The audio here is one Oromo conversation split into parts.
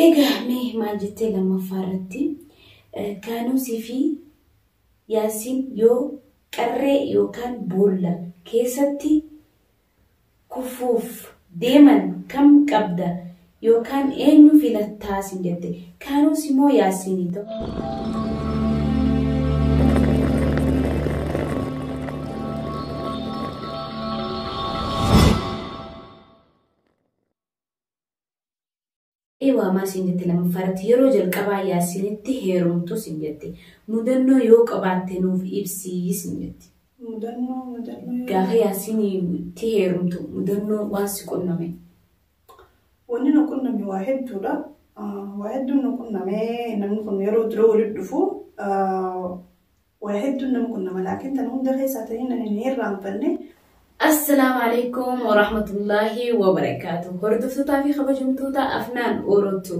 Egaa mee maal jettee lammaffaa irratti Kaanuusii fi Yaasiin yoo qarree yookaan boolla keessatti kufuuf deeman kam qabda yookaan eenyu filattaa siin jette. Kaanuus immoo Yaasiinii ta'u. Waamaa siin jette lammaffaa irratti yeroo jalqabaa Yaasiinitti heerumtu siin jette. Mudannoo yoo qabaatte nuuf ibsii siin jette. Mudannoo. Gaafa Yaasiinitti heerumtu mudannoo waan si qunname. Wanni na qunname waa hedduudha. Waa hedduun na qunname namni kun yeroo dura walitti dhufu waa hedduun nama qunnama laakiin tan hunda keessaa ta'in ani hin irraanfanne. Assalaamu alaikum warahmatullahi wabarakaatu. Hordoftootaa fi kabajamtoota Afnaan Orootu.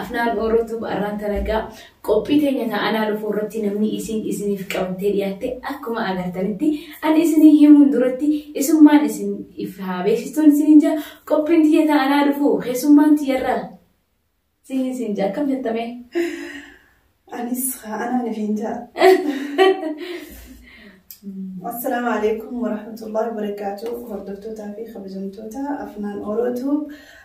Afnaan Orootu arraan tanagaa qophii teenya ta'anaa dhufuu irratti namni isin isiniif qabattee dhiyaatte akkuma agartanitti ani isinii himuun duratti isummaan isin if haa beeksistuun isiniin jaa qophiin tiyya ta'anaa dhufuu keessummaan tiyyarraa siin isin jaa akkam jettamee? Anis anaan ifiin jaa. Assalaamu alaikum warahmatullahi wabarakaatu. Hordoftootaa fi kabajamtoota Afnaan Orootu.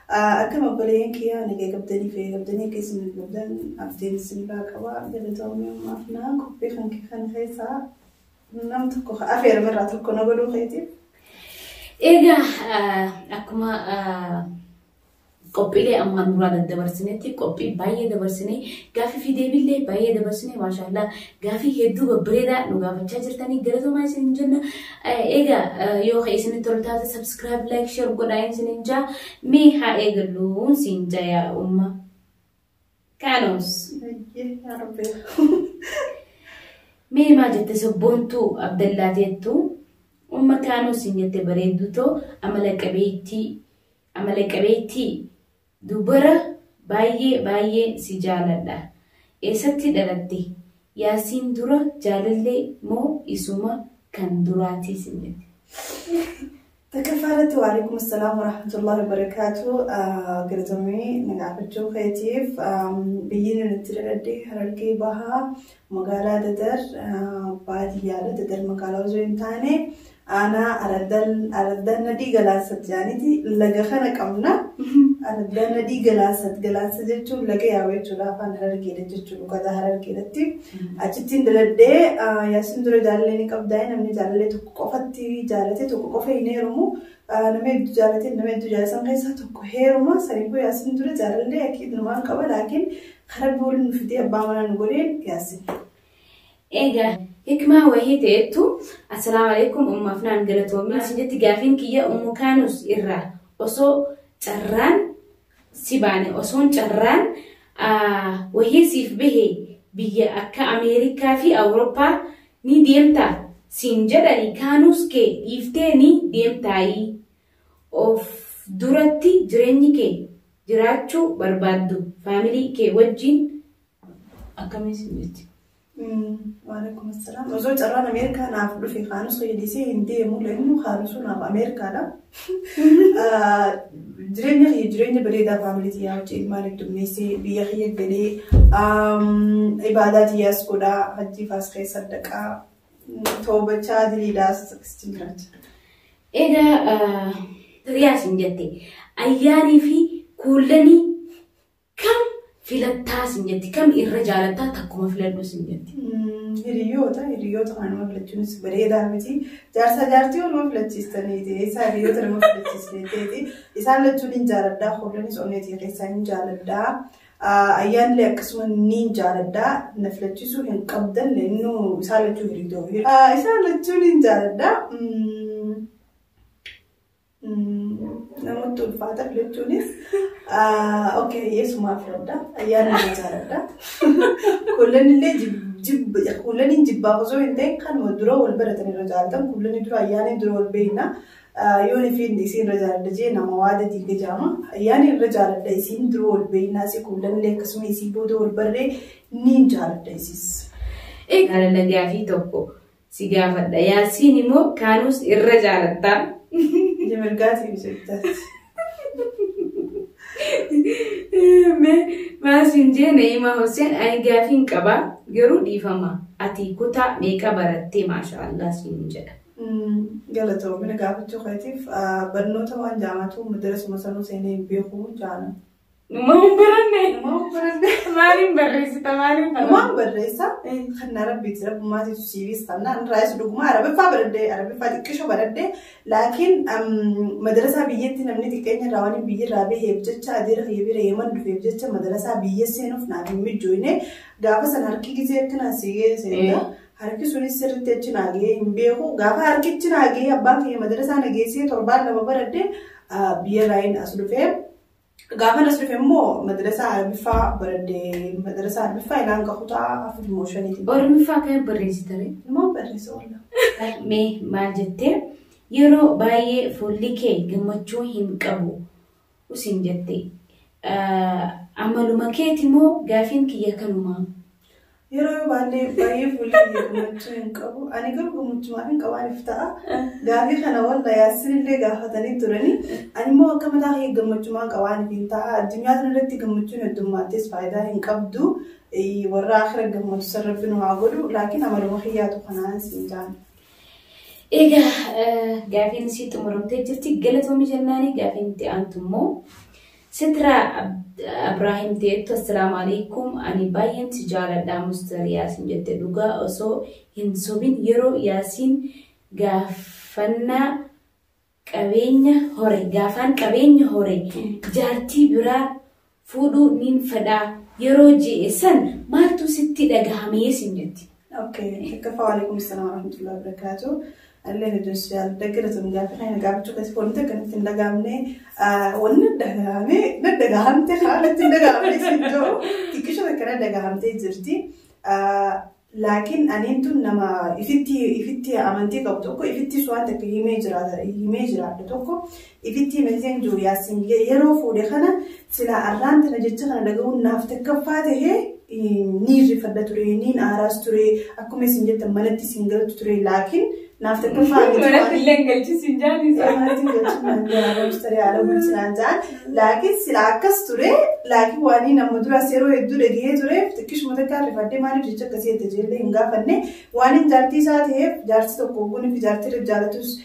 Akkam obboleeyyan kiyyaa nagee qabdanii fi qabdanii akka isin qabdan abdiin isinirraa qaba. Galatoomii Afnaan qophii kan kan keessaa nam tokko afeeramerraa tokko na godhuu keetiif. Egaa akkuma qophiilee ammaan duraa daddabarsinetti qophii baay'ee dabarsine gaafii fi deebiillee baay'ee dabarsine maashaallah gaafii hedduu babbareedaa nu gaafachaa jirtanii galatoomaa isin jenna. Egaa yoo isinitti tolu taate subscribe, like, share godhaa isin jaa mee haa eegalluun siin jaa yaa umma. Kaanos. Mee maal jette sabboontuu Abdallaa teettu umma Kaanos siin jette bareedduu too amala qabeettii dubara baay'ee baay'ee si jaaladha. Eessatti dhalatte? Yaasiin dura jaalallee moo isuma kan duraatii siin jette? Takkaffaa irratti waalaikum assalaam warahmatullahi wabarakaatu. Galatoomii na gaafachuu keetiif biyyi nuti itti dhaladhe Harargee Bahaa magaalaa Dadar baadiyyaadha. Dadar magaalaa osoo hin taane aanaa araddaan nadii galaasat jedhaniiti laga kana qabna. Araddaan nadii galaasat galaasa jechuun laga yaa'u jechuudha afaan Harargeedha jechuudha dhugataa Harargeedhatti. Achittiin dhaladhee Yaasiin dura jaalallee ni qabdaa namni jaalallee tokko qofatti jaalate tokko qofa hin heerumu. Nama hedduu jaalate nama hedduu jaalatan keessaa tokko heeruma saniifuu Yaasiin dura jaalallee akkiinumaan qaba laakiin karaa waliin nu fidee abbaa manaa nu godheen Yaasiin. Egaa hikmaa wahii ta'ettu assalaamu alaikum umma Afnaan galatoomii isin jetti gaafiin kiyya ummu Kaanus irraa osoo carraan si baane osoon carraan wahii siif bahe biyya akka Ameerikaa fi Awurooppaa ni deemta siin jedhani Kaanus kee dhiiftee ni deemtaayii of duratti jireenyi kee jiraachuu barbaaddu faamilii kee wajjin akkamii siin jetti? Waalaikum assalaam. Osoo carraan Ameerikaa naaf dhufe Kaanus fayyadisee hin deemu leennu Kaanusuu naaf Ameerikaadha. Jireenya kiyya jireenya bareedaa faamilii xiyyaa wajjin ilmaan heddummeessee biyya kiyya galee ibaadaa xiyyaas godhaa hajjii faas keessa dhaqaa toobachaa diliidhaas akkasitti jiraacha. Egaa hiriyaa siin jette ayyaanii fi kuullanii kam filattaa siin jetti kam irra jaalattaa takkuma filadhu siin jetti. Hiriyoota kan nama filachuunis bareedaa miti. Jaarsa jaartii nama filachiistaniiti. Isaa hiriyoota nama filachiistaniiti. Isaan lachuun hin jaaladhaa. Kuullanis onneetii keessaa hin jaaladhaa. Ayyaanillee akkasuma ni jaaladhaa. Na filachiisuu hin qabdan leennu isaan lachuu hiriiroo. Isaan lachuun hin jaaladhaa. Namatti ulfaata filachuunis. Okay, yesumaa filadha. Ayyaana illee jaaladha. Kuullanillee kuullaniin jibbaaf osoo hin ta'in kanuma dura wal baratan irra jaalatan. Kuullanii dura ayyaana dura wal beekna. Yoon ifiin isiin irra jaaladha jee nama waada diiga jaama. Ayyaana irra jaaladha isiin dura wal beekna. Asii kuullanillee akkasuma isii booda wal barree ni jaaladha isiis. Jaalala gaafii tokko si gaafadha. Yaasiin immoo Kaanus irra jaalattaa. Jimirgaatii bisaatti. Mee Maasin jee Na'imaa Hussein ani gaafiin qaba garuu dhiifama. Ati kutaa meeqa barattee maashaallah siin jedha. Galatoomina gaafachuu keetiif barnoota waan jaamatu madarasuma sanuu seenee hin beeku jaalan. Numa hin baranne. Numa hin baranne. Maaliin barreessita maaliin barreessita? Numa hin barreessa. Kan rabbiiti rabbummaatiitu siivis kannaan raayis dhuguma arabiffaa baradhee arabiffaa xiqqishoo baradhee laakiin madarasaa biyyatti namni xiqqeenya irraa waan biyya irraa baheef jecha adeera kiyya bira yeman dhufeef jecha madarasaa biyya seenuuf naaf hin mijoine gaafa san harki gisee akkanaa siigee seenta. Harki sunis sirriitti achi naagee hin beeku. Gaafa harkichi naagee abbaan kiyya madarasaa nageessee torbaan lama baradhee biyya irraa as dhufee. Gaafa as dhufe immoo madarasaa Arabiffaa baradhee madarasaa Arabiffaa ilaan kutaa 4 moo 5. Oromiffaa kan barreessitare? Numa barreessa oola. Mee maal jettee yeroo baay'ee fuulli kee gammachuu hin qabu usin jette. Amaluma keeti moo gaafiin kiyya kanumaa? Yeroo baay'ee fuulli kiyya gammachuu hin qabu. Ani garuu gammachumaaf hin qabaaniif ta'a. Gaafii kana walla Yaasin illee gaafatanii turani. Ani immoo akka mataa kiyya gammachumaan qabaaniif hin ta'a. Addunyaa kana irratti gammachuun heddummaattis faayidaa hin qabdu. Warra akhira gammadu san rabbi nu haa godhu. Laakiin amaluma kiyyaatu kanaan siin jaan. Egaa gaafiin isii xumuramtee jirti. Galatoomii jennaanii gaafiin itti aantu immoo Sitra Abrahiim ta'ettu assalaamu alaikum ani baay'een si jaaladha Muster Yaasin jette dhugaa osoo hin sobin yeroo Yaasiin gaafannaa qabeenya hore gaafaan qabeenya hore jaartii biraa fuudhuu nin fedhaa yeroo je'e san maaltu sitti dhagahamee sin jetti. Okay, takkaffaa waalaikum salaam warahmatullahi wabarakatuh. Allee hedduun si jaalladha galatoon gaafii kana gaafachuu keessatti wanti akkanatti hin dhagahamne wanni dhagahamee na dhagahamte haalatti hin dhagahamne si jiru xiqqisho takka na dhagahamtee jirti. Laakiin aniin tun nama ifitti amantii qabu tokko ifittis waan takka himee jiraadha tokko ifitti himee jiru Yaasin yeroo fuudhe kana silaa arraan tana jecha kana dhagahuun naaf takkaffaa tahee ni rifadha ture ni aaraas ture akkuma isin jettan manatti isin galtu ture laakiin naaf takkaffaa miti. Manatti illee hin galchisiin jaanisa. Manatti hin galchisiin jaan jaan laakiin silaa akkas ture laakiin waan nama duraas yeroo hedduu dhagahee tureef xiqqishuma takka rifadhee maaliif jecha akkasii edda jeellee hin gaafanne waan hin jaartii isaa ta'eef jaarsi tokko ogguun fi jaartii irra jaalatus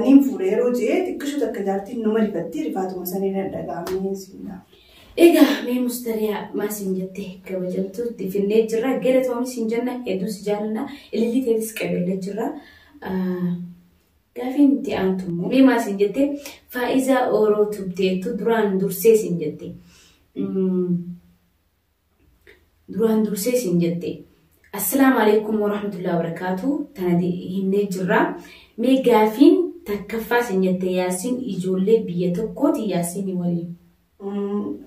niin fuudhe yeroo jee xiqqishu takka jaartiin numa rifatti rifaatuma sanii na dhaga'amee siin. Egaa mee Mustariyaa maasiin jette kabajamtu finnee jirra galatoomii siin jenna hedduu si jaallanna ilillii teetis qabeellee jirra. Gaafiin itti aantu immoo mee maasiin jette Faa'izaa Ooroo tubteettu duraan dursee siin jette. Duraan dursee siin jette. Assalaamu alaikum warahmatullahi wabarakatuh. Tana himnee jirra. Mee gaafiin takkaffaa siin jette Yaasiin ijoollee biyya tokkooti Yaasiin waliin.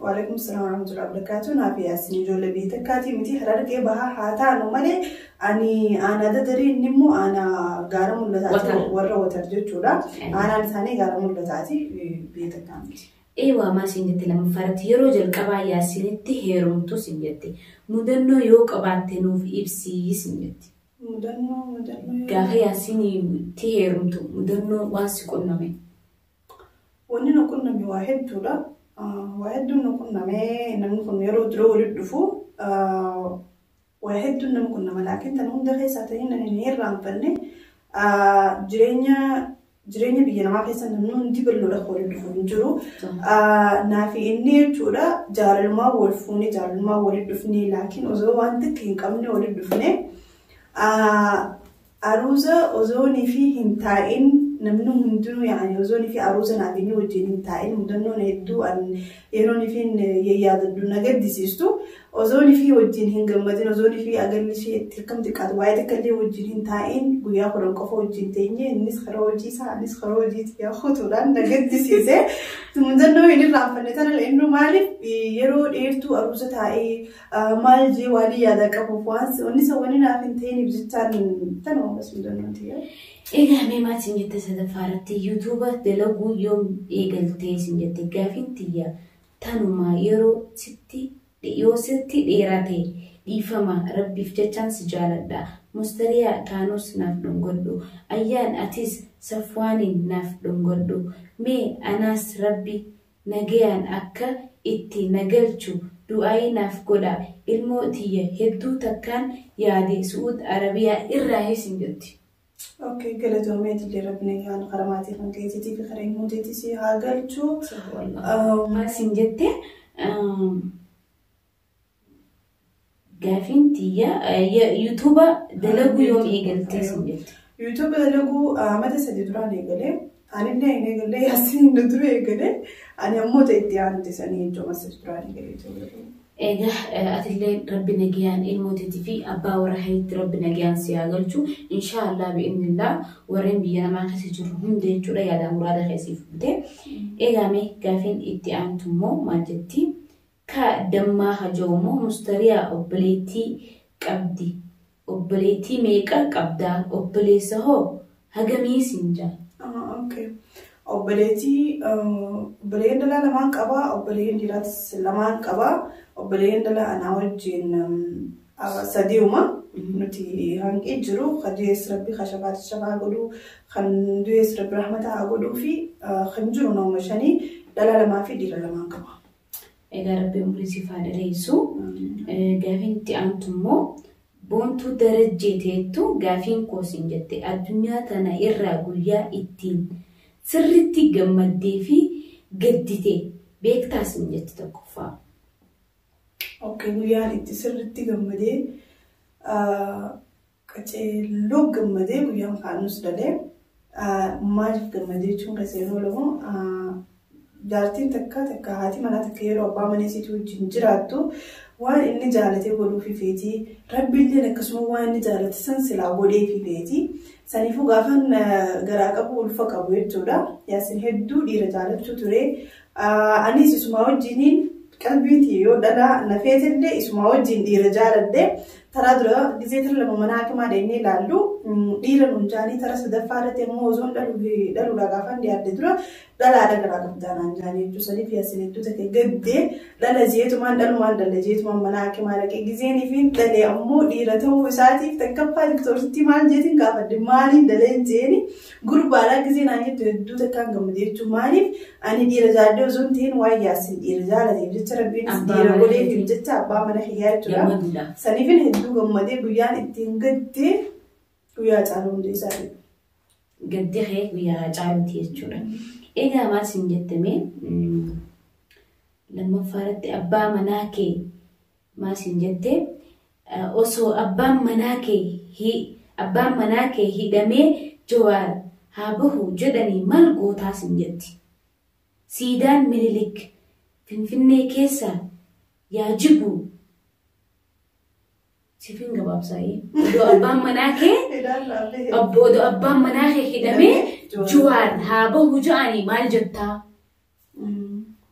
Waalaikum salaam warahmatullahi wabarakatuh. Naaf Yaasiin ijoollee biyya takkaatii miti Harargee bahaa haa taanu malee ani aanaa dadarii inni immoo aanaa gaara mul'ataati warra watar jechuudha. Aanaan isaanii gaara mul'ataati biyya takkaa miti. Eewaa maasiin jette lammaffaarratti yeroo jalqabaa Yaasiinitti heerumtu siin jette. Mudannoo yoo qabaatte nuuf ibsii siin jette. Mudannoo. Gaafa Yaasiinitti heerumtu mudannoo waan si qunname. Wanni na qunname waa hedduudha. Waa hedduun na qunnamee namni kun yeroo dura walitti dhufu waa hedduun nama qunnama laakiin tan hunda keessaa ta'ee nan hin irraanfanne jireenya biyya namaa keessa namni hundi bal'oodha walitti dhufu hin jiru. Naafi inni jechuudha jaalalummaa wal fuunee jaalalummaa walitti dhufnee laakiin osoo waan takka hin qabne walitti dhufne aruuza osoo fi hin taa'in namni hundinuu yaani osoo fi aruuza naaf inni wajjin hin taa'in mudannoon hedduu yeroo fi yaadadhu na gaddisiistu osoo fi wajjin hin gammadin osoo fi agalli ishee itti akkam xiqqaatu waa'ee takka illee wajjin hin taa'in guyyaa 10 qofa wajjin teenye innis karaa hojii isaa anis karaa hojiitti kutuudhaan na gaddisiise mudannoo hin irraanfanne tana inni maaliif yeroo dheertuu aruuza taa'ee maal jee waan yaada qabuuf waan wanni isa wanni naaf hin ta'iniif jechaan tanuma bas mudannoon tiyya. Egaa mee maatiin jette sadaffaarratti yuutuuba dalaguu yoom eegaltee siin jette gaafiin tiyya tanuma yeroo sitti yoo sitti dheeraa ta'e dhiifama rabbiif jechaan si jaaladha. Mustariyaa kaanus naaf dhungodhu ayyaan atis safwaaniin naaf dhungodhu mee anaas rabbi nagayaan akka itti nagalchu Du'aayii naaf godha. Ilmoo tiyya hedduu takkaan yaade Su'uud Arabiyaa irraa isin jetti. Okay, galatoomee illee rabbi nagaan karaa maatii kan keetiitii fi karaa ilmooteetii si haa galchu. Maal siin jette gaafiin tiyya yuutuuba dalaguu yoom eegaltee siin jette? Yuutuuba dalaguu mata 3 duraan eegalee. Anillee hin eegalee yaasiin nu dura eegalee ani ammoo ta'e itti aante sanii jechuudha masa duraan eegalee yuutuuba dalaguu. Egaa atillee rabbi nagayaan ilmooteetii fi abbaa warra keetti rabbi nagayaan si haa galchu. Inshaallah bi'innillah warreen biyya namaa keessa jiru hunda jechuudha yaada muraada keessiif bute. Egaa mee gaafiin itti aantu immoo maal jetti? Ka dammaa haja'u immoo mustariyaa obboleettii qabdi. Obboleettii meeqa qabdaa? Obboleessa hoo hagamii siin jaa? Okay. Obboleettii obboleeyyan dhalaa lamaan qabaa, obboleeyyan dhiiraatis lamaan qabaa. Obboleeyyan dhalaa anaa wajjin sadiuma nuti hanqii jiru. Kan du'ees rabbi kan shafaati shafaa godhuu, kan du'ees rabbi rahmata haa godhuu fi kan jiru nama shanii dhalaa lamaa fi dhiira lamaan qaba. Egaa rabbi umurii siif haa dheeressu. Gaafiin itti aantu immoo boontuu darajjee teettu gaafiin koo siin jette addunyaa tana irraa guyyaa ittiin sirriitti gammaddee fi gaddite beektaa siin jette tokkoffaa. Okay, guyyaan itti sirriitti gammadee qaceelloo gammadee guyyaan kaanus dalee maaliif gammadee jechuun keessa yeroo lamu jaartiin takka takka haati manaa takka yeroo abbaa mana isiitii wajjin jiraattu waan inni jaalatee godhuufi feetii rabbiilleen akkasuma waan inni jaalate san silaa godheefi feetii saniifuu gaafan garaa qabu ulfa qabu jechuudha. Yaasin hedduu dhiira jaalachuu ture. Anis isumaa wajjiniin qalbiin yoo dhalaa na feetillee isumaa wajjin dhiira jaaladhe taraa dura gizee tara lama mana hakimaa deemnee ilaallu dhiira nuun jaanii tara sadaffaa irratti immoo osoo dhaluudha gaafan dhiyaadde dura dhalaadha garaa qabdaa naan jaanii jechuudha. Saniif yaasin hedduu takka gaddee dhala jeetumaan dhalumaan dhala jeetumaan mana hakimaa dhaqee gizeenii fi dhalee ammoo dhiira ta'uu isaatiif takkaffaa diktoorsitti maal jeetiin gaafadde maaliin dhaleen jeeni gurbaadhaa gizee naan jettu hedduu takkaan gammadee jechuudha. Maaliif ani dhiira jaalladhe osoo hin ta'in waan yaasin dhiira jaalateef jecha rabbiinis dhiira godheef jecha abbaa mana kiyyaa jechuudha. Saniifin hedduu gammadee guyyaan ittiin gaddee guyyaa caaluu hundee isaati. Gaddee kee guyyaa caaluuti jechuudha. Egaa maal siin jettamee lammaffaa irratti abbaa manaa kee maal siin jette osoo abbaan manaa kee hidhamee Jawaar haa bahu jedhanii maal gootaa siin jetti. Siidaan Minilik Finfinnee keessa yaa jigu sifin gabaabsaayee odoo abbaan manaa kee odoo abbaan manaa kee hidhamee Jawaar haa bahu jedhanii maal jettaa?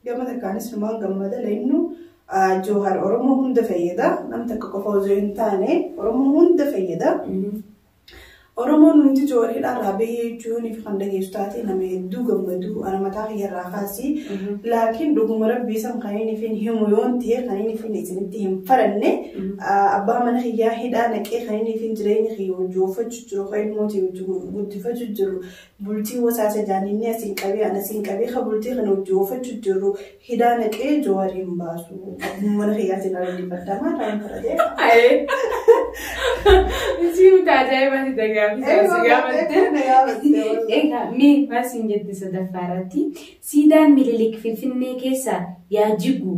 Gama takkaanis numaan gammada leennu Jawaar Oromoo hunda fayyada. Nam takka qofa osoo hin taane Oromoo hunda fayyada. Oromoon hundi Jawaar hidhaarraa bahee jechuun fi kan dhageessu taate nama hedduu gammadu ana mataa kiyyarraa kaasi. Laakiin dhuguma rabbii san kan inni fin himu yoon ta'e kan inni fin isinitti hin faranne abbaa mana kiyyaa hidhaa naqee kan inni fin jireenya kiyya hojii oofachuu jiru kan ilmootii hojii guddifachuu jiru bultii wasaasa jaaninni asiin qabee ana asiin qabee kan bultii kana hojii oofachuu jiru hidhaa naqee Jawaar hin baasu. Mana kiyyaatiin ala dhibbaddamaa irraa faratee. Si ajaa'ibaati dagaafii. Egaa mee maal siin jette sadaffaa irratti siidaan Minilik Finfinnee keessa yaa jigu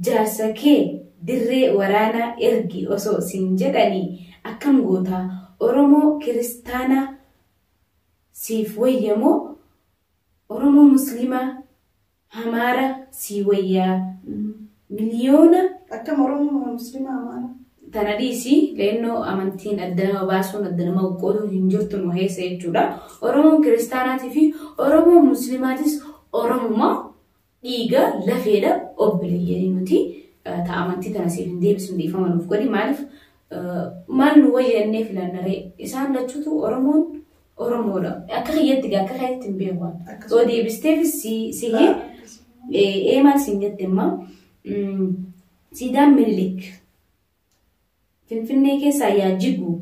jaarsa kee dirree waraanaa ergi osoo siin jedhanii akkam gootaa Oromoo kiristaanaa siif wayyamoo Oromoo Musliimaa Hamaara sii wayyaa miliyoona. Akkam Oromoo Musliimaa Hamaara? Tana dhiisii leennoo amantiin adda nama baasuun adda nama qoqqooduun hin jirtu nu heessa jechuudha. Oromoon kiristaanaatii fi Oromoon Musliimaatis Oromuma dhiiga lafeedha obboleeyyanii nuti ta'a amantii tana siif hin deebisuun dhiifama nuuf godhi. Maaliif maal nu wayyannee filannaree isaan lachuutu Oromoon Oromoodha. Akka kiyyatti akka kiyyatti hin beeku. Yoo deebisteefis sihee ee maal siin jette immoo siidaan Minilik Finfinnee keessaa yaa jigu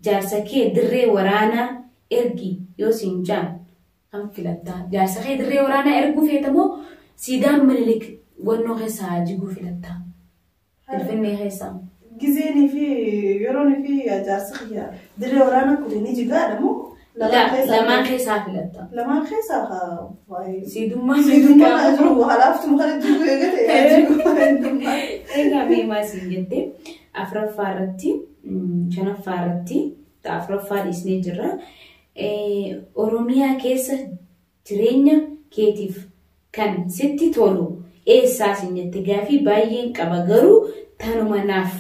jaarsa kee dirree waraanaa ergi yoo siin jaan kan filattaa. Jaarsa kee dirree waraanaa erguu feetamoo siidaan Minilik wannoo keessaa yaa jiguu filattaa? Finfinnee keessaa. Gizeenii fi yeroonii fi jaarsi kiyya dirree waraanaa kutee ni jigaadha moo? Lamaan keessaa filatta. Lamaan keessaa haa waa'ee. Siidummaa Siidummaa jiru halaaftuma kana jiru eegate. Egaa mee maal siin jette afuraffaa irratti shanaffaa irratti afuraffaa dhiisnee jirra. Oromiyaa keessa jireenya keetiif kan sitti tolu eessaa siin jette gaafii baay'een qaba garuu tanuma naaf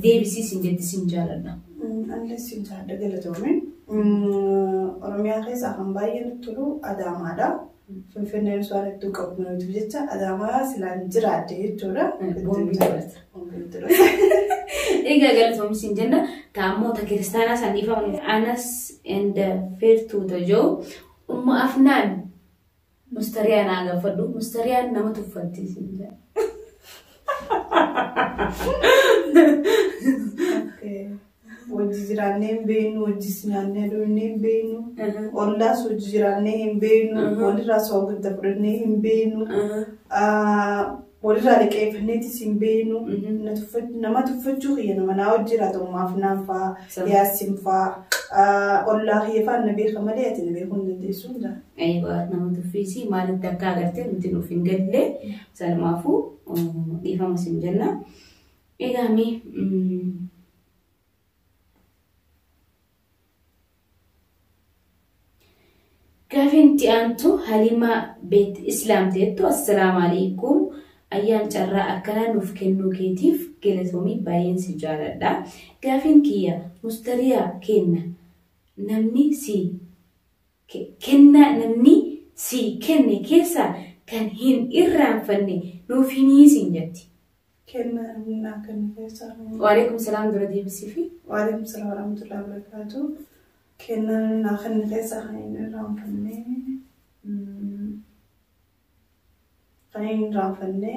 deebisii siin jette siin jaaladha. Anillee siin jaalladha galatoome. Oromiyaa keessaa kan baay'ee natti tolu Adaamaadha. Finfinneen waan hedduu qabu nuti jecha Adaamaa silaan jiraadde jechuudha. Boombii godhata. Egaa galatoomii siin jenna taa'ammoota kiristaanaa saniif anas and feertuu tajoo umma afnaan mustariyaa naa gaafadhu mustariyaan nama tuffatti siin jedha. Wajji jiraannee hin beeknu, wajjis nyaannee dhugnee hin beeknu, ollaas wajji jiraannee hin beeknu, walirraas waa guddaa fudhannee hin beeknu, walirraa liqeeffanneetis hin beeknu. Nama tuffachuu kiyya nama naa wajji jiraatu ummaaf naan fa'aa, yaassin fa'aa, ollaa kiyya fa'aa na beeka malee ati na beekuu hin dandeessu. Eeyyee nama tuffiisi maalitti akka agartee nuti nuuf hin galle sanumaafuu dhiifama siin jenna. Egaa mee Gaafiin itti aantu Halimaa Beet Islaam ta'ettu assalaamu alaikum ayyaan carraa akkanaa nuuf kennuu keetiif galatoomii baay'een si jaaladha. Gaafiin kiyya mustariyaa kenna namni si kennaa namni si kenne keessaa kan hin irraanfanne nuuf himii siin jetti. Kennaa namni naa kenne keessaa. Waalaikum salaam dura deebisii fi. Waalaikum salaam warahmatullahi wabarakatuh. Kennaa namni naa kenne keessaa kan hin irraanfanne. Kan hin irraanfanne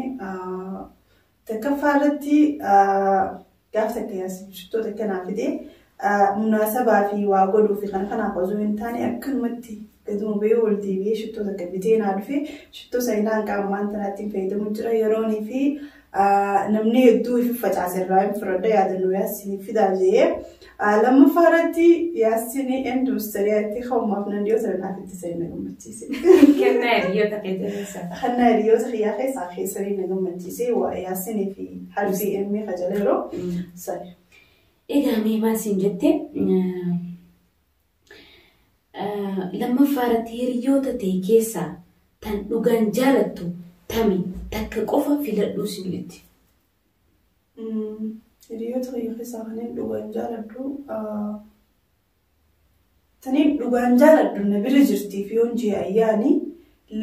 takkaffaa irratti gaaf takka yaasin shittoo takka naa fide munaasabaa fi waa godhuu fi kan kanaaf osoo hin taane akkanumatti gaduma bahee ol deebi'ee shittoo takka bitee naa dhufe shittoo saayinaan qaamaan tanaatti fayyadamu jira yeroonii fi namni hedduu ifi facaase irraa hin fudhadha yaadannoo yaasinii fidaa jee. Lammaffaa irratti yaasinii industiriyaatti hawwaaf nan dhiyoo sana naaf itti sanii na gammachiise. Kennaa hiriyoota keessaa. Kennaa hiriyoota kiyyaa keessaa keessanii na gammachiise yaasinii fi harfii emmee kajaleeroo sani. Egaa mee maal siin jette lammaffaa irratti hiriyoota ta'e keessaa tan dhugaan jaalattu tami takka qofa filadhuu siin jetti. Hiriyoota kiyya keessaa kanneen dhugaan jaaladhu taniin dhugaan jaaladhu na bira jirtii fi yoon jee ayyaani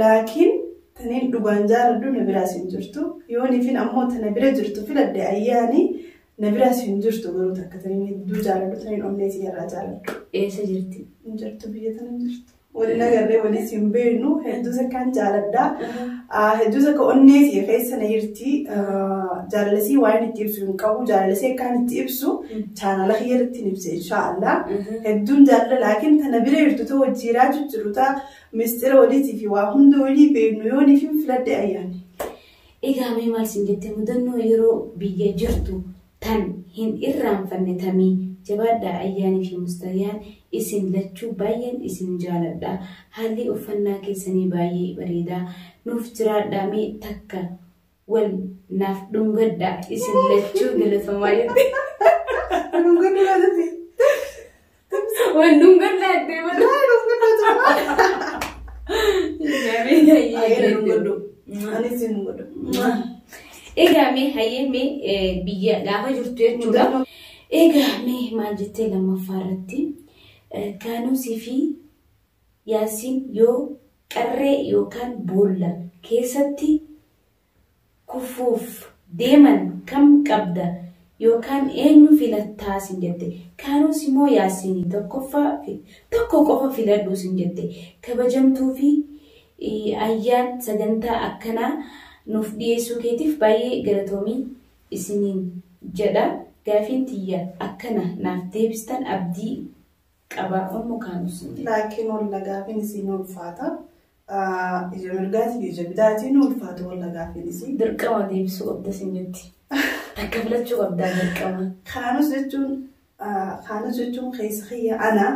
laakiin taniin dhugaan jaaladhu na biraas hin jirtu yooniifin ammoo tana bira jirtu filadhe ayyaani na biraas hin jirtu garuu takka taniin hedduu jaaladhu taniin onnee siyyarraa jaaladhu. Eessa jirti? Hin jirtu biyya tana hin jirtu. Waliin agarree waliis hin beeknu hedduu sakkaan jaaladha. Hedduu sakka onnee siya keessa na jirti. Jaalalesii waan itti ibsu hin qabu. Jaalalesii akkaan itti ibsu chaanala kiyya irratti hin ibse inshaallah. Hedduun jaalala laakiin tana bira jirtu ta'u wajjiiraa jijjiiru ta'a mistira waliitii fi waa hunda walii beeknu yooniif hin filadhe ayyaani. Egaa mee maal siin jette mudannoo yeroo biyya jirtu tan hin irraanfanne tamii jabaadhaa ayyaanii fi mustariyaan isin lachuu baay'een isin jaaladha. Haalli uffannaa keessanii baay'ee bareedaa. Nuuf jiraadhaa mee takka wal naaf dhungadhaa isin lachuu galatamaa jette. Dhungadhu laatati. Wal dhungadhaa jettee bada. Dhungadhu. Dhungadhu. Anis hin dhungadhu. Egaa mee hayyee mee biyya gaafa jirtu jechuudha. Egaa mee maal jettee lammaffaa irratti Kaanusii fi Yaasiin yoo qarree yookaan boolla keessatti kufuuf deeman kam qabda yookaan eenyu filattaa siin jette. Kaanus immoo Yaasiinii tokko qofa filadhu siin jette. Kabajamtuu fi ayyaan sagantaa akkanaa nuuf dhiyeessuu keetiif baay'ee galatoomii isiniin jedha. Gaafiin tiyya akkana naaf deebistan abdii qaba Ummu Kaanus. Laakiin walla gaafiin isiin ulfaata. Ija mirgaatii fi ija bitaatiin ulfaata walla gaafiin isii. Dirqama deebisuu qabda siin jetti. Takka filachuu qabdaa dirqama. Kaanus jechuun keessa kiyya ana.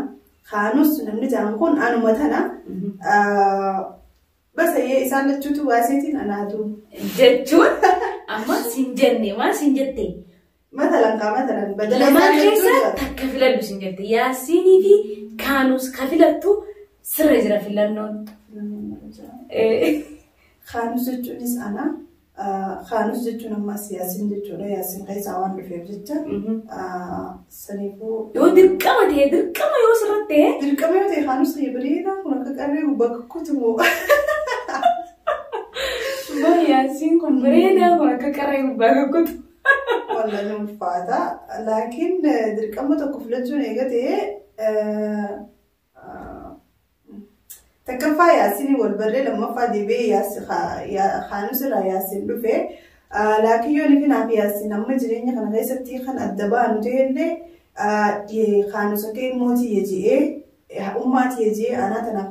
Kaanus namni jedhamu kun anuma tana. Basayyee isaan lachuutu baaseetiin anaatu. Jechuun amma sin jenne waan sin jette. Matalan kaa matalan badala Lamaan isaan keessa lachuu. Takka filadhu sin jette. Yaasiinii fi Kaanus ka filattu sirra jira filannoon. Kaanus jechuunis ana. Kaanus jechuun ammas Yaasiin jechuudha. Yaasiin keessaa waan dhufeef jecha. Saniifuu. Yoo dirqama ta'e, dirqama yoo sirratti ta'e. Dirqama yoo ta'e, Kaanus kiyya bareedaa kun akka qarree bakka kutumoo. Yaasiin kun bareedaa kun akka qarree gubbaa kakkutu. Wallah ni ulfaata. Laakiin dirqama tokko filachuun eega ta'e, takkaffaa Yaasiin wal barree, lammaffaa deebi'ee Kaanus irraa Yaasiin dhufe. Laakiin yoo nifi naaf Yaasiin amma jireenya kana keessatti kan adda baanu ta'ellee, Kaanus akka mootii je'ee ummaatii je'ee anaa tanaaf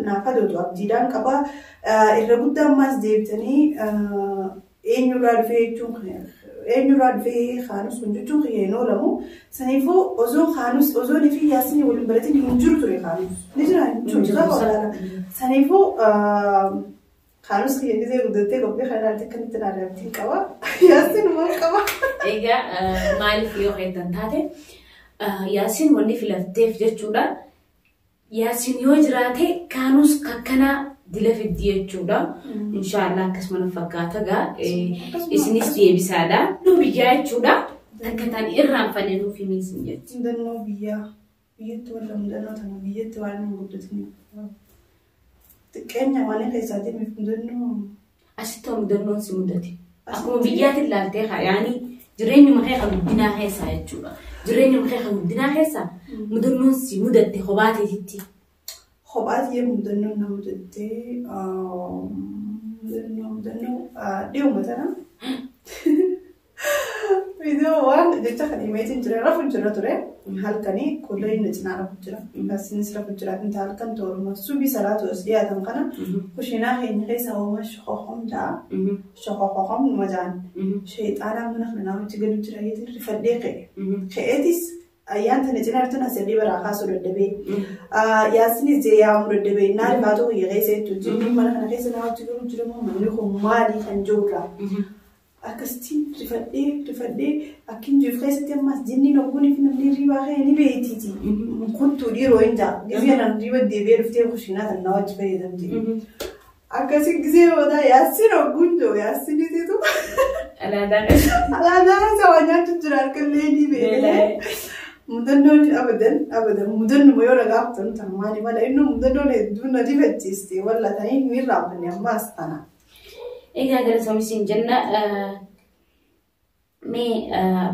naaf hadootu abdiidhaan qaba. Irra guddaa ammaas deebitanii eenyurraa dhufee jechuun, eenyurraa dhufee Kaanus kun jechuun kiyya hin oolamu. Saniifuu osoo Kaanus, osoo nifi Yaasiin waliin baratin hin jiru ture Kaanus. Ni jira hin jiru. Saniifuu Kaanus kiyya gisee guddattee qophii kana ilaalte akkamitti ilaalee abdiin qaba. Yaasiin maal qaba? Egaa maaliif yoo heettan taate, Yaasiin wanni filatteef jechuudha. Yaasiin yoo jiraate Kaanus kakkanaa dila fiddi jechuudha. Inshaallah akkasuma fakkaata gaa isinis deebisaadha. Nu biyyaa jechuudha. Takka ta'an irraanfanne nuuf himii isin jetti. Mudannoo biyyaa, biyyatti walla mudannoo tana biyyatti waan hin guddatiniif. Xiqqeenya waan keessaa deemeef mudannoo. Asitti mudannoon si mudate. Akkuma biyyaatti ilaaltee yaani jireenyuma kee kan guddinaa keessaa jechuudha. Jireenyuma kee kan guddinaa keessaa mudannoon si mudatte kophaa teetitti. Kophaa tiyyee mudannoon na mudattee, mudannoo dhiyooma tana. Viidiyoo waan jecha kan himeetiin jira, rafu jira ture, halkanii kullee inni cinaa rafu jira. Asinis rafu jira, inta halkan tooruma subii salaatu as dhiyaatan kana kushiinaa keenya keessa hooma shokokom ja'a. Shokokom numa ja'an. Sheexaanaa mana kana namichi galu jira jeetiin rifadhee ka'e. Ka'eetis ayyaan tana cinaa jirtu asalii baraa kaasuu dadhabee. Yaasinis jee yaamuu dadhabee naa rifaatu kiyya keessa jechuudha. Jinni mana kana keessa namichi galu jira moo, manni kun maali kan jirudha. Akkasitti rifadhee rifadhee akkin jiru keessatti ammas jinni nogguun fi namni riibaa ka'e ni beeytiiti. Kuttuu dhiiroo hin jaa. Gisee nan riiba deebi'ee dhuftee kushiinaa tan na wajji fayyadamti. Akkasii gisee booda Yaasiin hogguun jiru Yaasiinitiitu. Alaadaan. Alaadaan isa waan nyaachuu jira harkallee ni beekee. Mudannoon abadan abadan mudannuma yoo dhagaaftan tan maali mala inni mudannoon hedduu na rifachiiste walla tanii hin irraanfanne ammaas tana. Egaa galatoomi jenna. Mee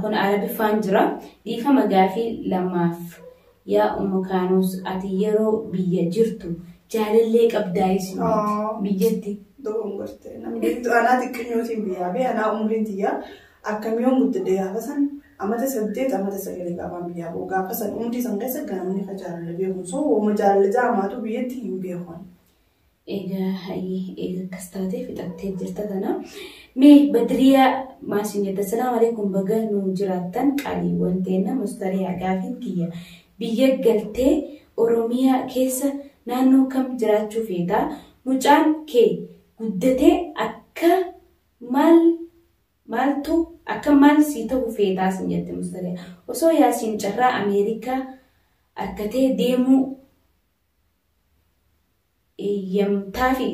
kun Arabiffaan jira. Dhiifama gaafii lamaaf, yaa Ummu Kaanus, ati yeroo biyya jirtu jaalallee qabdaa isin biyyatti? Dogongorte, namni anaa xiqqenyootiin biyyaa bee, anaa umriin tiyyaa akkamiyoon guddadhe, gaafa san amata 8 amata 9 gaafaan biyyaa boo, gaafa san umrii san keessa ganamni ka jaalala beeku so wooma jaalala jaamaatu biyyatti hin beeku. Egaa hayyee, egaa akkas taatee fixattee jirta tana. Mee Badriyaa maasiin jette, "Assalaamu alaikum, baga nu jiraattan qaaliiwwan teenna mustariyaa, gaafiin kiyya biyya galtee Oromiyaa keessa naannoo kam jiraachuu feetaa? Mucaan kee guddatee akka maal maaltu akka maal sii ta'u feetaa?" sin jette Mustariyaa. Osoo Yaasiin carraa Ameerikaa harkatee deemuu eeyyamtaa fi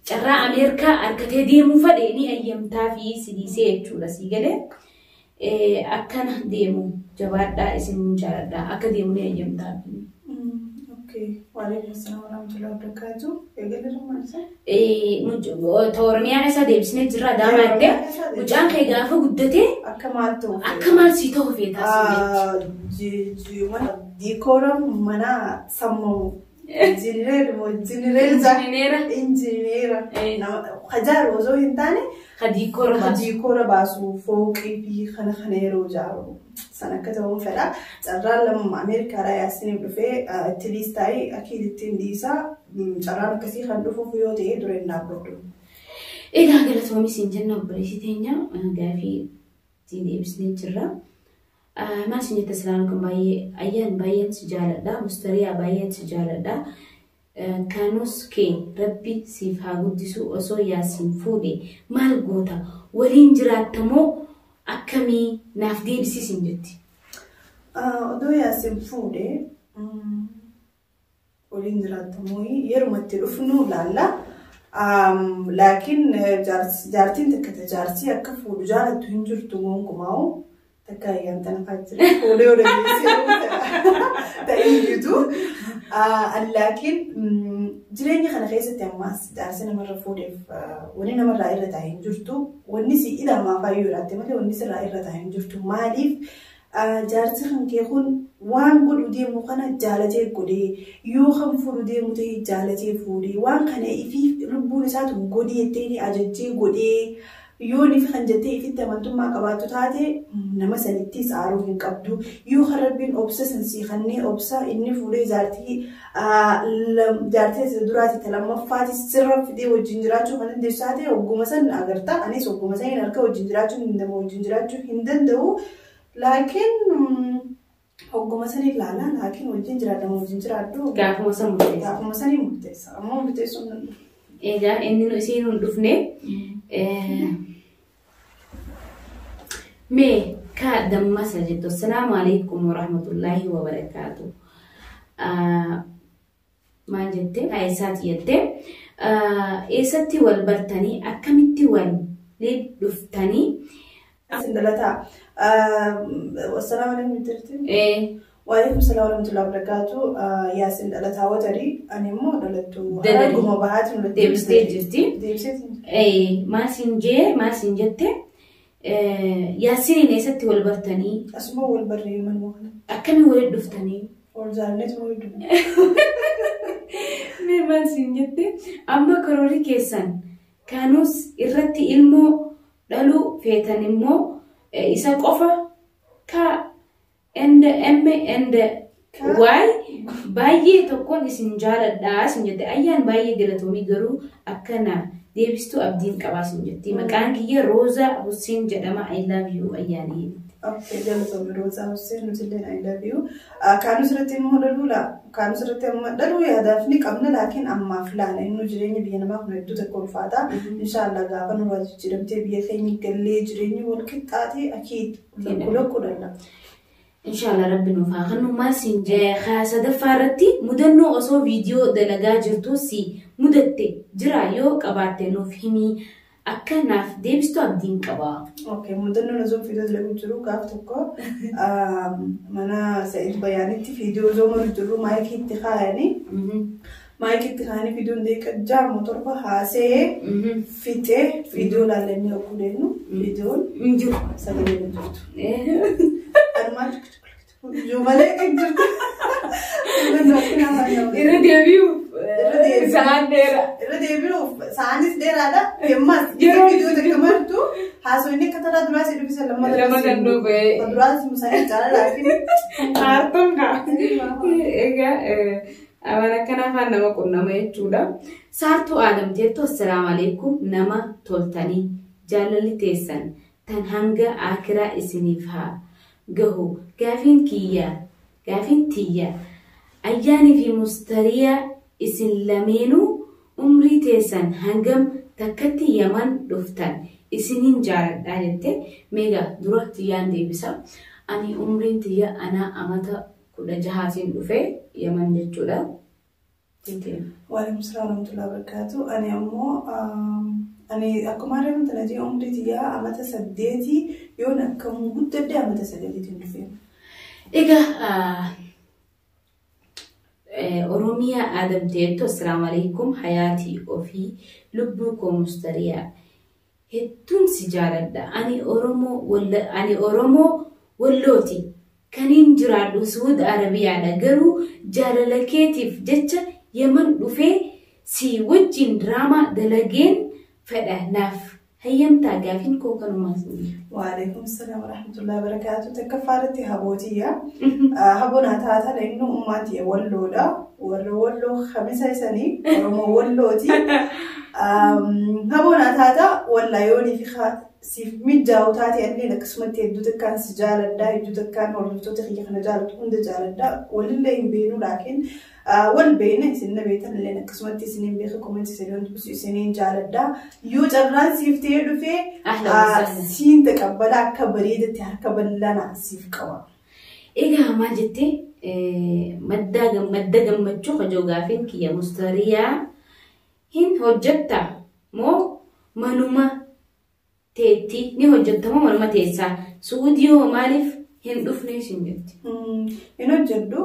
carraa Ameerikaa harkatee deemuu fedhe ni eeyyamtaa fi si dhiisee jechuudha sii galee. Akkana deemu jabaadhaa, isin jaaladha, akka deemu ni eeyyamtaa fi. Okay. Waalaikum assalam warahmatullahi wabarakatuh. Eegalee maal isaa? Oromiyaa keessa deebisnee jirra daamaattee, mucaan kee gaafa guddatee Akka maal ta'u? Akka maal sii ta'u feetaa? Diikoora mana sammuu. Injiineera moo injiineera? Injiineera. Injiineera. Hajaaru osoo hin taane. Diikoora baasu. Diikoora baasu, fooqii fi kana kana yeroo ijaaru san akka ta'uun fedha. Carraan lamuma Ameerikaadhaa Yaasiniif dhufee itti liistaayii akkiin ittiin dhiisaa, carraan akkasii kan dhufuuf yoo ta'e dura hin dhaabbadhu. Egaa galatoomi siin jenna, obboleessi teenya gaafii. Sii deebisnee jirra. Maal isin jette? Assalaamu alaikum, baay'ee ayyaan baay'een si jaaladha. Mustariyaa baay'een si jaaladha. Kaanus kee Rabbi siif haa guddisu. Osoo Yaasiin fuudhe maal goota? Waliin jiraatta moo akkamii? Naaf deebisiisin jetti. Odoo Yaasiin fuudhe waliin jiraattamoo yeruma itti dhufnu laalla. Laakiin jaartiin takka ta jaarsii akka fuudhu jaalattu hin jirtu gonkumaa'u. Takka ayyaan tana fa'aa jira. Fuudhee yoo dandeessee ta'ee jiru. Laakiin jireenya kana keessatti ammaas jaarsi namarra fuudheef wanni namarraa irra taa'ee hin jirtu. Wanni si ilamaa fa'aa yoo jiraatte malee wanni sirraa irra taa'ee hin jirtu. Maaliif, jaarsi kan kee kun waan godhu deemu kana jaalatee godhee, yoo kan fuudhu deemu ta'e jaalatee fuudhee, waan kana ifii lubbuun isaatu godhee jettee ajajjee godhee, yoo ni kan jettee ifitti amantummaa qabaattu taate, nama sanittis aaruu hin qabdu. Yoo kan Rabbiin obsa san sii kannee obsa inni fuudhee jaartii isa duraati ta lammaffaati sirra fidee wajjin jiraachuu kan dandeessu taate, ogguma san agarta. Anis ogguma san harka wajjin jiraachuu hin danda'u, wajjin jiraachuu hin danda'u. Laakiin ogguma san ilaala, laakiin wajjin jiraadha, wajjin jiraadhu. Gaafuma san murteessa. Gaafuma sanii murteessa. Ammoo murteessuu hin danda'u. Egaa inni nu isiin hin dhufne. Mee ka dammasa jettu, assalaamu alaikum warahmatullaahi wabarakaatu. Maal jette? Eessaati jette? Eessatti wal bartanii? Akkamitti wal dhuftanii? Isin dalataa. Assalaamu alaikum jirti. Waalaikum salaam warahmatullahi wabarakatuh. Yaasin dhalataa Watarii, ani immoo dhalattuu Hararguma Bahaatiin walitti Deebistee jirti. Deebistee jirti. Maal siin jee, maal siin jette? Yaasiniin eessatti wal bartanii? Asuma wal barree manuma kana. Akkamiin walitti dhuftanii? Wal jaallanneetu walitti dhufne. Mee maal siin jette? Amma karoorri keessan Kaanus irratti ilmoo dhaluu feetan immoo isa qofa ka and m and y baay'ee tokkoon isin jaaladha isin jette. Ayyaan baay'ee galatoomii, garuu akkana deebistuu abdiin qabaa isin jetti. Maqaan kiyya Roozaa Husseen jedhama. I love you, ayyaanii. Okay, galatoomii Roozaa Husseen, nuti illee I love you. Kaanus irratti immoo dhaluu laa, kaanus irratti amma dhaluu yaadaaf ni qabna, laakiin ammaaf laala. Inni jireenya biyya namaa kun hedduu tokko ulfaata. Inshaallah gaafa nurraa jijjiiramtee biyya keenya gallee jireenyi wal qixxaatee akiid lakku lakku dhalla. Inshaallah Rabbi nuuf haa kennu. Maal siin jee, haa sadaffaa irratti mudannoo osoo viidiyoo dalagaa jirtu si mudatte jira? Yoo qabaatte nuuf himii, akka naaf deebistu abdiin qaba. Okay, mudannoon osoo viidiyoo dalagu jiru gaaf tokko mana Sa'id Bayaanitti viidiyoo osoo maru jiru maayikii itti kaayanii, maayikii itti kaayanii viidiyoon deeqa 6 7 haasee fixee viidiyoo laallannee ogguu deemnu viidiyoon Hin jiru. Sagalee hin jirtu. Anumaan jiru malee hin jirtu. Irra deebi'uuf Irra deebi'uuf. Sa'aan dheeraa. Irra deebi'uuf sa'aanis dheeraadha. Ammas Yeroo viidiyoo takka martu haasofni akka taraa duraa si dubbisan lammata. Lama kan dhufe. Duraa musanii caala laakiin. Aartoon kaa. Egaa waan akkana afaan nama qunnama jechuudha. Saartuu Aalamteettu, assalaamu alaikum, nama toltanii, jaalalli teessan tan hanga akiraa isiniif haa gahu. Gaafiin kiyya, gaafiin tiyya, ayyaanii fi mustariyaa isin lameenuu umrii teessan hangam takkatti Yaman dhuftan? Isiniin jaaladhaa jette. Meegaa dura tiyyaan deebisa. Ani umriin tiyya anaa amata 16tiin dhufe Yaman jechuudha. Waalaikum salaam warahmatullahi wabarakatuh. Ani ammoo ani akkuma argamtu na jee umrii tiyyaa amata 8, yoon akkam guddadde amata 9tiin dhufe. Egaa Oromiyaa Aadamteettu, assalaamu alaikum hayaatii ofii lubbuu koo mustariyaa, hedduun si jaaladha. Ani Oromoo Wallooti. Kaniin jiraadhu Suud Arabiyaadha, garuu jaalala keetiif jecha Yaman dhufee si wajjin diraamaa dalageen fedha. Naaf hayyamtaa? Gaafiin koo kanumaa. Waalaikum salaam warahmatullahi wabarakatuh. Takkaffaa irratti habootiyya. Haboo naa taatan inni ummaan tiyya Walloodha. Warra Walloo kamisa isanii Oromoo Wallooti. Haboo naa taata wallaa yoonii fi siif mijaa'u taate illee akkasumatti hedduu takkaan si jaaladha, hedduu takkaan hordoftoota kiyya kana jaalatu hunda jaaladha. Walillee hin beenu, laakiin wal beena, isin na beektan illee akkasumatti isiniin beeka, comment isiniin dubbisu isiniin jaaladha. Yoo carraan siif ta'ee dhufee siin taqabbala, akka bareedatti harka bal'aa siif qaba. Egaa maal jettee, madda gammachuu hojii gaafiin kiyya Mustariyaa hin hojjetta moo manuma teetti ni hojjetta moo manuma teessaa, Suudii hoo maaliif hin dhufne isin jetti. Hin hojjedhu,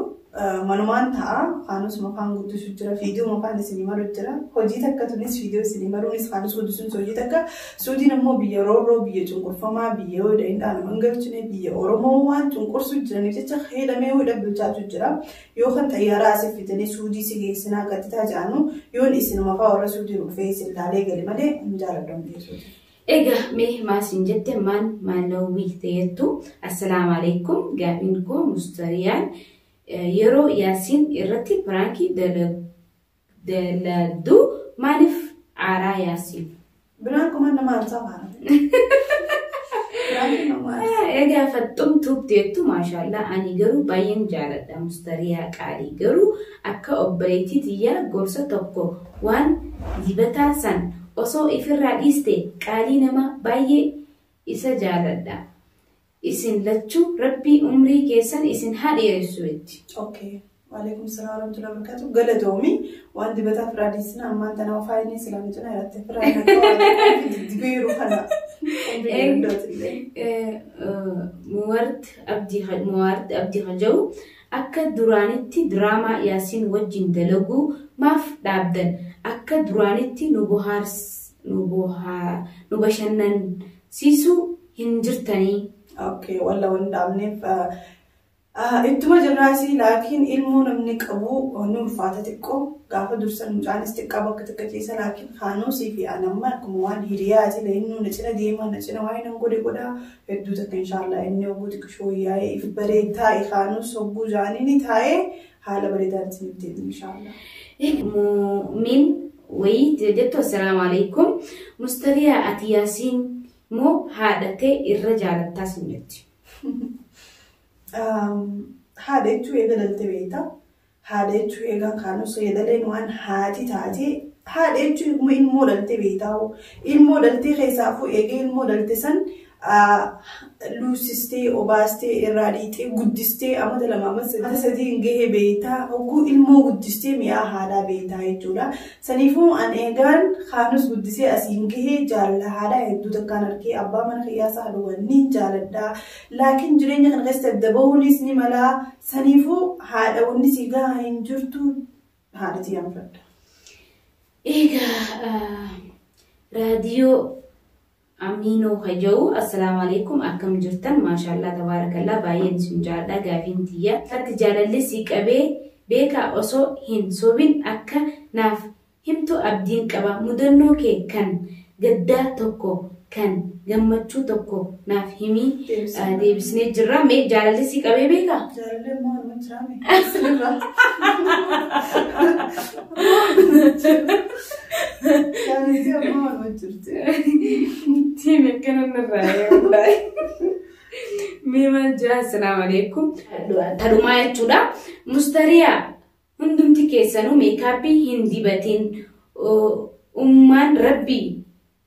manumaan ta'a. Kaanus mafaan guddisu jira, viidiyoo mafaan isinii malu jira. Hojii takka tunis viidiyoo isinii maluunis, kaanus guddisuun hojii takka. Suudiin immoo biyya roorroo, biyya cunqurfamaa, biyya yoo hin dhaanaman hin galchine, biyya Oromoo waan cunqursu jiraniif jecha heedhamee hidha bilchaatu jira. Yoo kan xayyaaraa asii fidanii Suudii si geessinaa gattitaa jedhanu, yoon isinuma fa'aa warra Suudii dhufee isin laalee gale malee hin jaaladhu biyya Suudii. Egaa mee maasin jette, maan maalawwii ta'ettu, assalaamu alaikum, gaafiin koo Mustariyaan yeroo Yaasiin irratti prank daladdu maaliif aaraa Yaasiin? Biraan kuma nama aarsaa faana. Biraan nama aarsaa. Egaa faxxumtuuf teettu, maashaallah, ani garuu baay'een jaaladha Mustariyaa qaalii, garuu akka obboleettii tiyyaa gorsa tokko, waan dibataa san osoo ifirraa dhiiste qaalii nama, baay'ee isa jaaladha. Isin lachuu Rabbii umrii keessan isin haa dheeressu jetti. Okay. Waalaikum salaam warahmatullahi wabarakatuh. Galatoomi, waan dibataa firaa dhiisna, ammaan tana faayinii islaamii cina irratti firaa diddibeeru kana. Umrii guddootillee. Muwaart Abdii Hajawu, akka duraanitti diraamaa Yaasiin wajjin dalaguu maaf dhaabdan? Akka duraanitti nu bohaars nu bohaa nu bashannansiisuu hin jirtanii. Okay, walla waan dhaabneef ittuma jirraasii, laakiin ilmoo namni qabu ni ulfaata xiqqoo. Gaafa dursan mucaanis xiqqaa bakka xiqqa ciisa, laakiin kaanuusii fi anamma akkuma waan hiriyaati, inni na cina deema, na cina waan nan godhe godha hedduu takka. Inshaallah inni hogguu xiqqishoo yaa'ee if baree taa'e, kaanuus hogguu jaanii ni taa'ee haala bareedaan isiniif deemu inshaallah. Mu'min wayii jettu, assalaamu alaikum Mustariyaa, ati Yaasiin moo haadhatee irra jaalattaa sin jetti. Haadha jechuun eega dhalte beektaa. Haadha jechuun eegaa kaanus eegaleen waan haati taate. Haadha jechuun ilmoo dhalte beektaa. Ilmoo dhaltee keessaafuu eegee ilmoo dhalte san luusistee, obaastee, irraa dhiitee, guddistee, amata 2, amata 3 hin gahee beektaa. Hogguu ilmoo guddistee mi'aa haadhaa beektaa jechuudha. Saniifuu an eegaan kaanus guddisee asiin gahee jaalala haadhaa hedduu takkaan argee, abbaa mana kiyyaasaa haadha ni jaaladha. Laakiin jireenya kana keessatti adda bahuunis ni malaa. Saniifuu haadha wanni si gahaa hin jirtu, haadha tiyyaan fudhadha. Egaa raadiyoo Amiinoo Haja'u, assalaamu alaikum, akkam jirtan? Maashaallah, tabaarakallaa, baay'een isin jaalladha. Gaafiin tiyya, ati jaalalli si qabee beekaa? Osoo hin sobin akka naaf himtu abdiin qaba. Mudannoo kee kan gaddaa tokko, kan gammachuu tokko naaf himii. Deebisnee jirra. Mee jaalalli si qabee beekaa? Jaalalli immoo waanuma jiraame. Sirraa. Jaalalli ammoo waanuma jirti. Tiimi akkana narraa eeguudhaa. Mee maal jira, assalaamu alaikum. Tadhumaa jechuudha. Mustariyaa, hundumti keessanuu makeup hin dibatin. Ummaan Rabbii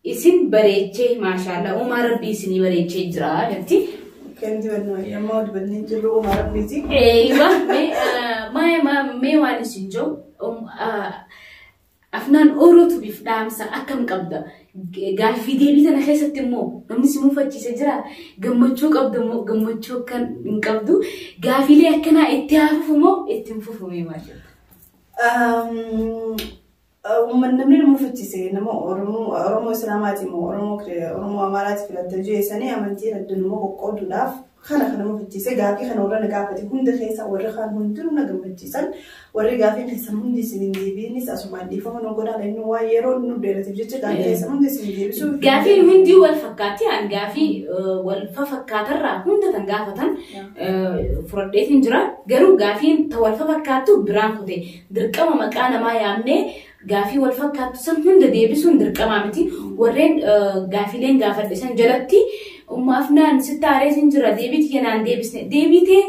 isin bareechee, maashaallah, uumaan Rabbii isinii bareechee jira jetti. Kan dibannu ammoo dibannee jirru uumaa Rabbiiti. Eeyywa, mee waan isin jiru afnaan Orootu biif dhaamsa akkam qabda? Gaaffii deebii tana keessatti immoo namni si mufachiise jira? Gammachuu qabda immoo gammachuu akkan hin qabdu? Gaaffiilee akkanaa itti hafuuf moo itti hin fufumee maal jetta? Namni nama mufachiise nama Oromoo Islaamaati moo Oromoo Amaaraati filatta jeessanii amantii addunyaa qoqqooduudhaaf kana mufachiise. Gaaffii kana warra na gaafate hunda keessa warri kaan hundinuu na gammachiisan. Warri gaaffii keessan hundi isin hin deebiinis asumaan dhiifama nu godhaa, inni waan yeroo nu dheerateef jecha gaaffii keessan hundi isin deebisuu. Gaaffiin hundi wal fakkaatti, an gaaffii wal fafakkaatarraa hunda kan gaafatan fudhadheetiin jira. Garuu gaaffiin ta wal fakkaattu biraan kute dirqama maqaa namaa yaamnee Gaafii wal fakkaattu san hunda deebisuun dirqamaa miti. Warreen gaafiileen gaafadhe san jalatti Ummu Afnaan sitti aaree sin jira, deebii tiyya naan deebisne. Deebiitee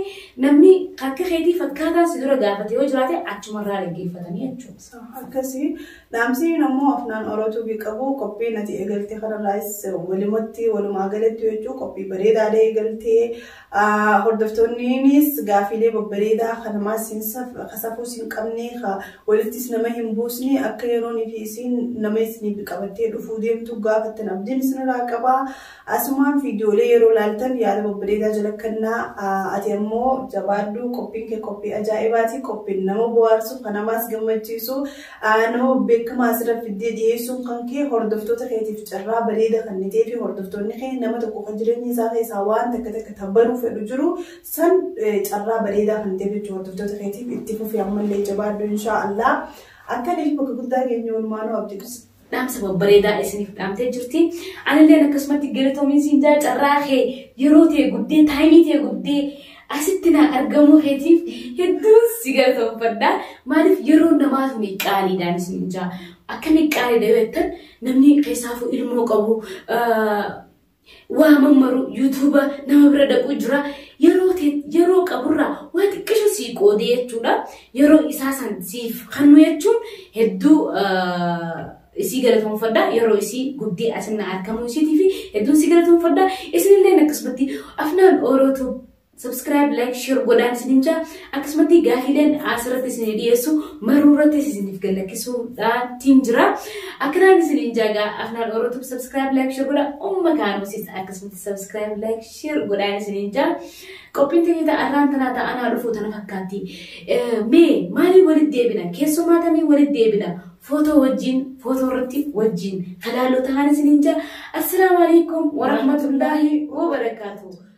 namni akka keetii fakkaataan si dura gaafate yoo jiraate achumarraa dhaggeeffatanii jechuudha. Akkasii dhaamsi ammoo Afnaan Orootuubii qabu, qophiin ati eegalte kanarraas walumatti walumaa galatti jechuun qophii bareedaadha eegaltee. Hordoftoonnis gaafiilee babbareedaa kanamaas kasafuus hin qabne, walittis nama hin buusne, akka yeroonii fi isiin nama isiniif qabattee dhufuu deemtu gaafattan abdiin isinirraa qaba. Asumaan viidiyoolee yeroo laaltan yaada babbareedaa jala kennaa. Ati ammoo jabaadhu, qophiin kee qophii ajaa'ibaati. Qophiin nama bohaarsu, kan namaas gammachiisu, nama beekamaa asirra fiddee dhiyeessuun kan kee hordoftoota keetiif carraa bareeda kan ta'ee fi hordoftoonni kee nama tokko kan jireenya isaa keessaa waan takka takka tabbaruu fedhu jiru san carraa bareedaa kan ta'e jechuudha hordoftoota keetiif. Itti fufi, ammallee jabaadhu, inshaa Allah. Akka inni bakka guddaa keenya oolmaanuu abdiidhus. Dhaamsa babbareedaa isiniif dhaamtee jirti. Anilleen akkasumatti galatoomiin siin jaa, carraa kee yeroo ta'e guddee, time ta'e guddee asitti na argamuu keetiif hedduun si galatoomfadha. Maaliif, yeroo namaa tuni qaaliidhaan isin jaa. Akkami qaaliidha yoo jettan, namni keessaafuu ilmoo qabu, waa mammaru, YouTube nama bira dhaquu jira. Yeroo qaburraa waa xiqqisho sii qoodee jechuudha. Yeroo isaa san siif kennu jechuun hedduu isii galatoomfadha. Yeroo isii guddee asinna argamuu isiitii fi hedduun si galatoomfadha. Isinillee akkasumatti Afnaan Orootu subscribe, like, share godhaan isinin jaa. Akkasumatti gaafiileen asirratti isinii dhiyeessu maruu irratti isiniif gallakkisuudhaatiin jira. Akkanaan isinin jaagaa, Afnaan Orootu subscribe, like, share godha. Umma Kaanuusis akkasumatti subscribe, like, share godhaan isinin jaa. Qophiin teenya arraan tanaa ta'anaa dhufuu tana fakkaatti. Mee maalii walitti deebina? Keessumaa tamii walitti deebina? Footoo wajjin, footoo irratti wajjin kalaaloo ta'an isinin jaa. Assalaamu alaikum warahmatullaahi wabarakaatuh.